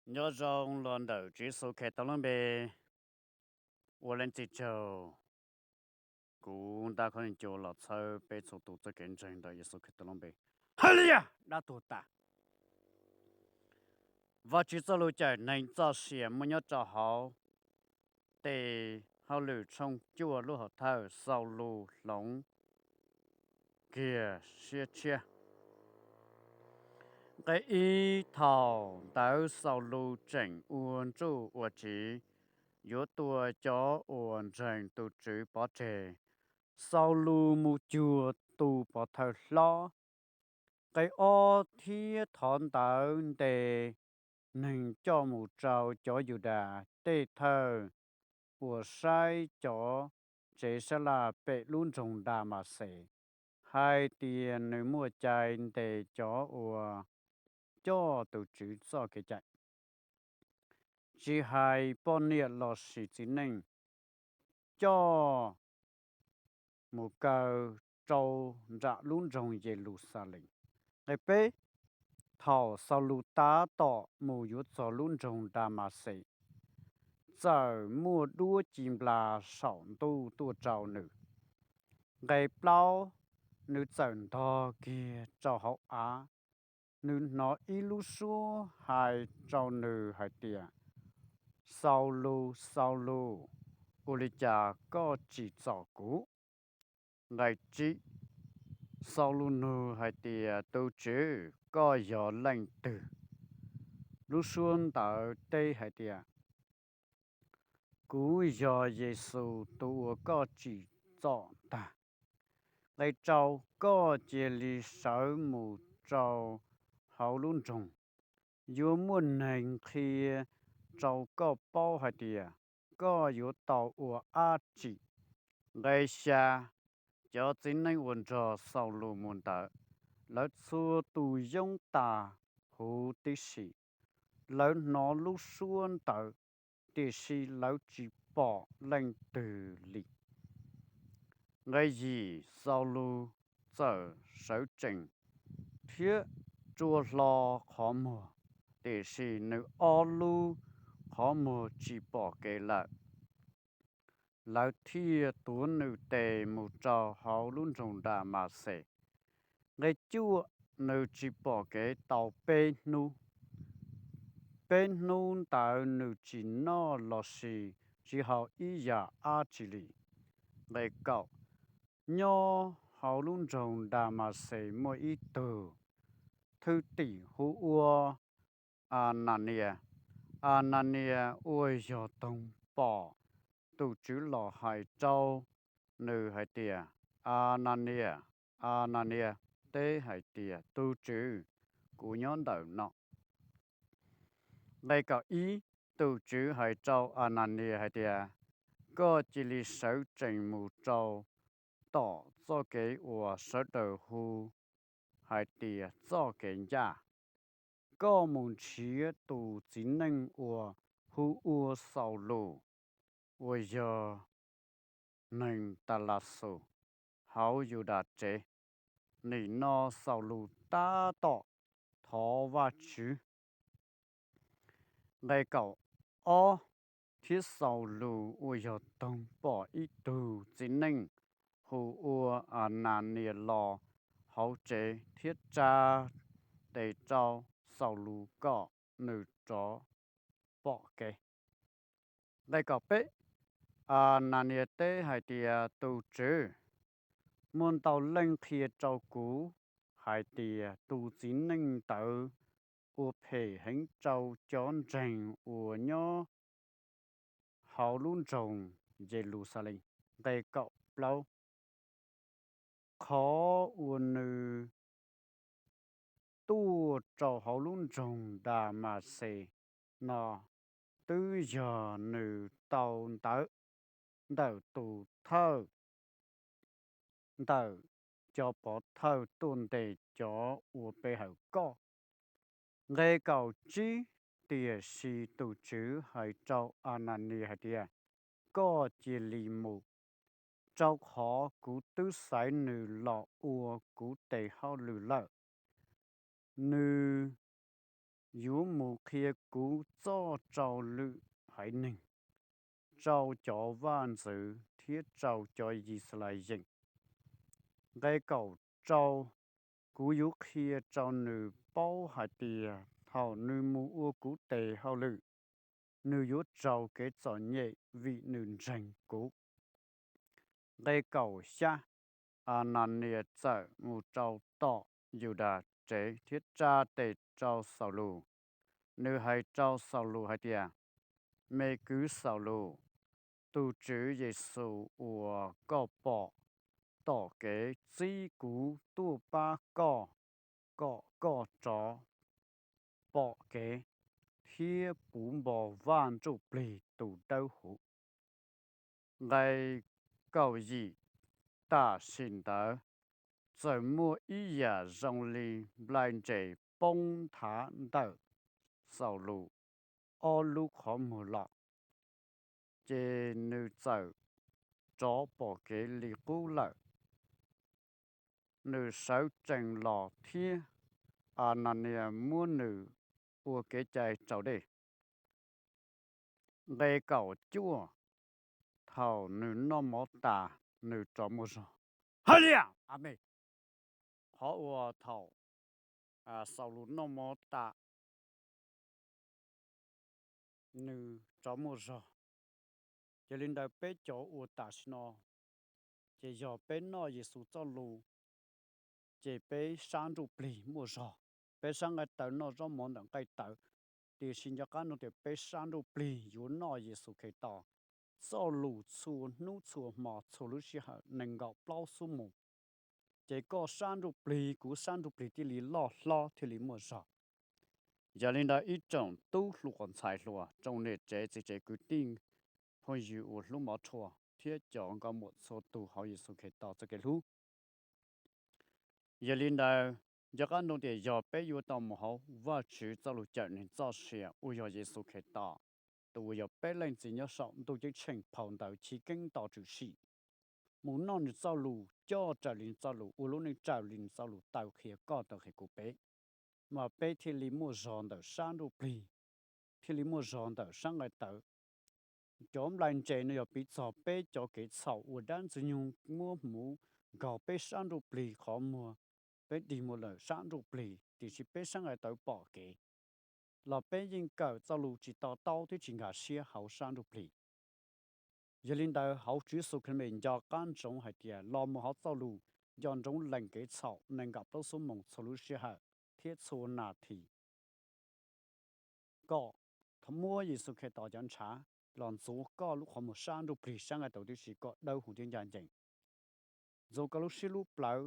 Nyob zoo los ntawm Tswv Yexus Khetos lub npe, ua Leej Txiv tsaug, kuv Ntaj Khaub Lig Cua los txhawb peb txhua tus txoj kev ntseeg ntawm Yexus Khetos lub npe. Haleluya! Dab tuag tas. Vajtswv txoj lus cawm neeg txoj sia muaj nyob rau hauv Tes Hauj Lwm tshooj cuaj lub hauv thawj, Xaulus hloov kiag siab tshiab. Nqe ib, thaum ntawd Xaulus tseem ua nruj ua tsiv yuav tua cov uas ntseeg tus Tswv pov tseg. Xaulus mus cuag tus pov thawj hlob. Nqe ob, thiab thaum ntawd ntes neeg coj mus rau cov Yudas tej thawj uas saib cov tsev sab laj pem lub nroog Damaxes, hais tias nws muaj cai ntes cov uas coj tus Tswv txoj kev cai, tsis hais poj niam lossis txiv neej, coj mus kaw rau nram lub nroog Yeluxalees. Nqe peb, thaum Xaulus tab tom mus yuav txog lub nroog Damaxes, txawm muaj duab ci nplas saum ntuj tuaj rau nws. Nqe plaub, nws txawm ntog kiag rau hauv av, nws hnov ib lub suab hais rau nws hais tias, Xaulus, Xaulus, ua li cas koj tsim txom kuv? Nqe tsib, Xaulus nug hais tias, Tus Tswv, koj yog leej twg? Lub suab ntawd teb hais tias, Kuv yog Yexus tus uas koj tsim txom ntag. Nqe rau, koj cia li sawv mus rau hauv lub nroog, yuav muaj neeg qhia rau koj paub hais tias koj yuav tau ua dab tsi. Nqe xya, cov txiv neej uas nrog Xaulus mus ntawd, lawv txhua tus yoob tas huv tib si. Lawv hnov lub suab ntawd, tiam sis lawv tsis pom leej twg li. Nqe yim, Xaulus txawm sawv tsees thiab rua hlo qhov muag, tiam sis nws ob lub qhov muag tsis pom kev lawm. Lawv thiaj tuav nws tes mus rau hauv lub nroog Damaxes. Nqe cuaj, nws tsis pom kev tau peb hnub. Peb hnub ntawd nws tsis noj lossis tsis haus ib yam dab tsi li. Nqe kaum, nyob hauv lub nroog Damaxes muaj ib tug thwj tim hu ua Ananias. Ananias uas yog toog pom, tus Tswv los hais rau nws hais tias, Ananias, Ananias. Teb hais tias, Tus Tswv, kuv nyob ntawm no. Nqe kaum ib, tus Tswv hais rau Ananias hais tias, Koj cia li sawv tsees mus rau tom txoj kev uas sawv daws hu hais tias txoj kev ncaj. Koj mus nrhiav tus txiv neej uas hu ua Xaulus, uas yog neeg Talaxus hauv Yudas tsev. Nim no Xaulus tab tom thov Vajtswv. Nqe kaum ob, thiab Xaulus uas yog toog pom ib tug txiv neej hu ua Ananias los hauv tsev thiab tsa tes rau Xaulus kom nws rov pom kev. Nqe kaum peb, Ananias teb hais tias, Tus Tswv, muaj ntau leej qhia rau kuv hais tias tus txiv neej ntawd ua phem heev rau cov ntseeg uas nyob hauv lub nroog Yeluxalees. Nqe kaum plaub, qhov uas nws tuaj rau hauv lub nroog Damaxes no twb yog nws tau ntawv ntawm tus thawj ntawm cov pov thawj tuaj ntes cov uas pe hawm koj. Nqe kaum tsib, tiam sis tus Tswv hais rau Ananias hais tias, Koj cia li mus, rau qhov kuv twb xaiv nws los ua kuv tes hauj lwm lawm. Nws yuav mus qhia kuv txoj rau lwm haiv neeg, rau cov vaj ntxwv thiab rau cov Yixalayees. Nqe kaum rau, kuv yuav qhia rau nws paub hais tias thaum nws mus ua kuv tes hauj lwm, nws yuav raug kev txom nyem vim nws ntseeg kuv. Nqe kaum xya, Ananias txawm mus rau tom Yudas tsev thiab tsa tes rau Xaulus. Nws hais rau Xaulus hais tias, Me kwv Xaulus, tus Tswv Yexus uas koj pom tom kev txib kuv tuaj pab koj kom koj rov pom kev thiab puv npo Vaj Ntsujplig tus Dawb Huv. Nqe kaum yim, tam sim ntawd txawm muaj ib yam zoo li nplai ntses poob nthav ntawm Xaulus ob lub qhov muag los, ces nws txawm rov pom kev li qub lawm. Nws sawv tsees los thiab Ananias muab nws ua kev cai raus dej. Nqe kaum cuaj, thaum nws noj mov tas, nws rov muaj zog. Hawj li a me, qhov uas thaum Xaulus noj mov tas, nws rov muaj zog. Yog li ntawd peb cov uas tam sim no ces yog peb noj Yexus txoj lus, ces peb sab ntsuj plig muaj zog. Peb sab nqaij tawv noj zaub mov ntawm nqaij tawv, tiam sis nco qab nug tias peb sab ntsuj plig yuav noj Yexus Khetos txoj lus txhua hnub txhua hmo txhua lub sij hawm nees nkaum plaub xuab moos, ces koj sab ntsuj plig kuv sab ntsuj plig thiaj li loj hlob thiaj li muaj zog. Yog li ntawd ib tsoom tub hluas ntxhais hluas, tsoom niam tsev txiv tsev kwv tij phooj ywg uas hlub mov rhuas thiab cov nkauj muam txhua tus hauv Yexus Khetos txoj kev hlub. Yog li ntawd, nco qab nug tias yog peb yuav tau mus hauv Vajtswv txoj lus cawm neeg txoj sia uas yog Yexus Khetos, tus uas yog peb leej txiv nyob saum ntuj ceeb tsheej phau ntawv chiv keeb tos tshwm sim, mus noj nws txoj lus, coj raws li nws txoj lus, ua lub neej raws li nws txoj lus taw qhia koj taw qhia kuv peb, mas peb thiaj li muaj zog ntawm sab ntsuj plig, thiaj li muaj zog ntawm sab nqaij tawv. Cov nplai ntses no yog piv txog peb cov kev txhaum uas dab ntxwg nyoog muab hmuv nkaug peb sab ntsuj plig qhov muag, peb dig muag lawm sab ntsuj plig, tiam sis peb sab nqaij tawv pom kev, los peb yeej kawm txoj lus tsis to taub thiab tsis nkag siab hauv sab ntsuj plig. Yog li ntawd hauv Tswv Yexus Khetos nco qab ntsoov hais tias los mus hauv txoj lus, nco ntsoov lees kev txhaum nees nkaum plaub xuab moos txhua lub sij hawm thiab txhua nas this, kom muab Yexus Khetos cov ntshav los ntxuav koj lub qhov muag sab ntsuj plig sab nqaij tawv tib si kom dawb huv thiab ncaj ncees. Ntxuav koj lub siab lub plawv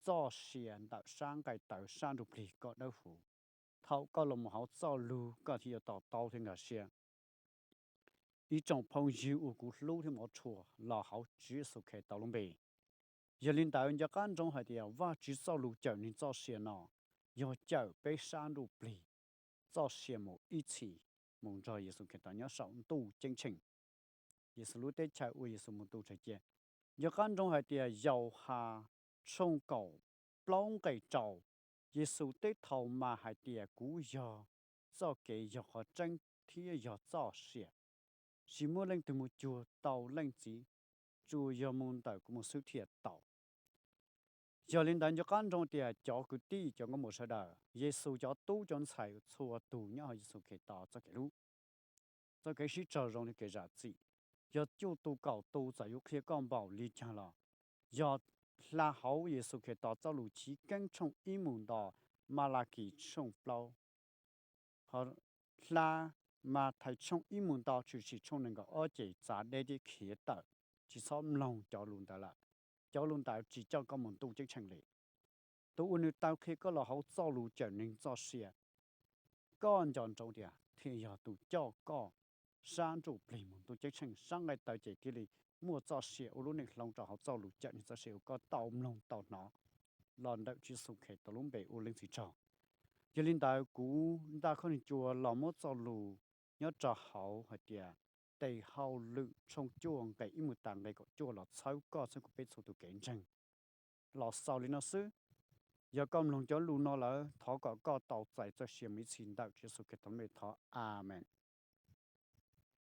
txoj sia ntawm sab nqaij tawv sab ntsuj plig kom dawb huv. Thaum koj los mus hauv txoj lus koj thiaj yuav to taub thiab nkag siab. Ib tsoom phooj ywg uas kuv hlub thiab mov rhuas los hauv Tswv Yexus Khetos lub npe, yog li ntawd nco qab ntsoov hais tias Vajtswv txoj lus cawm neeg txoj sia no yog cawm peb sab ntsuj plig txoj sia mus ib txhis mus nrog Yexus Khetos nyob saum ntuj ceeb tsheej, Yexus lub teb chaws uas Yexus mus tu tseg cia. Nco qab ntsoov hais tias Yauhas tshooj kaum plaub nqe rau, Yexus teb thaum mas hais tias kuv yog txoj kev, yog qhov tseeb thiab yog txoj sia. Tsis muaj leej twg mus cuag tau Leej Txiv, tsuas yog mus ntawm kuv mus xwb thiaj tau. Yog li ntawd nco qab ntsoov tias cov kwv tij cov nkauj muam sawv daws, Yexus cov tub cov ntxhais txhua tus nyob hauv Yexus Khetos txoj kev hlub, txoj kev sib raug zoo li kev zam txim, yog cuaj tu kaum tu txawm yuav qhia koj npaum li cas los, yog hla hauv Yexus Khetos txoj lus chiv keeb tshooj ib mus nto Malakis tshooj plaub, hla Mathais tshooj ib mus nto Tshwm Sim tshooj nees nkaum ob ces txav deb thiab khiav tawm, tsis txhob mloog cov lus ntawd lawm. Cov lus ntawd tsis coj koj mus ntuj ceeb tsheej li. Tus uas nws taw qhia koj los hauv txoj lus cawm neeg txoj sia, koj nco ntsoov tias thiaj yog tus coj koj sab ntsuj plig mus ntuj ceeb tsheej, sab nqaij tawv ces thiaj li muaj txoj sia ua lub neej hloov rau hauv txoj lus cawm neeg txoj sia uas koj tau mloog tau hnov los ntawm Tswv Yexus Khetos lub npe ua Leej Txiv tsaug. Yog li ntawd kuv Ntaj Khaub Nij Cua los muab txoj lus nyob rau hauv hais tias Tes Hauj Lwm tshooj cuaj nqe ib mus tas nqe kaum cuaj los txhawb koj txhawb kuv peb txhua tus kev ntseeg los xaus li no xwb. Yog koj mloog cov lus no lawm, thov kom koj tau txais txoj sia mus ib txhis ntawm Tswv Yexus Khetos lub npe thov, Amees.